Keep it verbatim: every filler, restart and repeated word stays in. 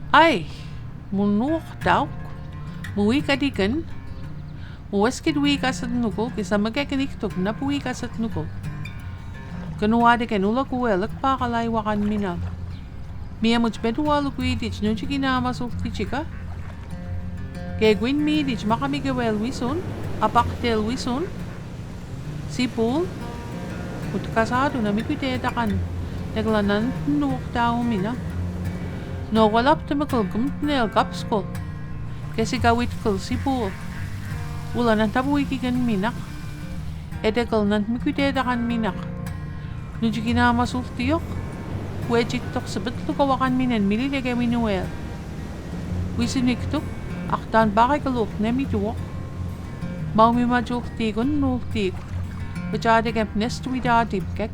Ai, mu nuhtauk, mu wikatikün, mu weskit wikasatnukuk, isa mekekniktük nap wikasatnukuk. Kün wateken ulak uweelek pakalaiwakan minal. Miye much met uwaluk witich nuchikinamasulti chika. Kekwin mitich makamekeweelwi sun, apakteelwi sun. Sipul, mut kasa tuna mikiteetakan, tekla nan nuhtauk mina. Nowalap tümekül kümtneel kapskul. Kesi kawitkül sipul. Ula nan tap wikikün minak. Etekül nan mikiteetakan minak. Nuchikinamasulti yok. Wechittok sepetlukawakan minen mililekewin uweel. Wisiniktuk, aktan pakeküluk nemituwok. Maumi machultiikun nuhtiik. Pechatekem nestwitaatipkek.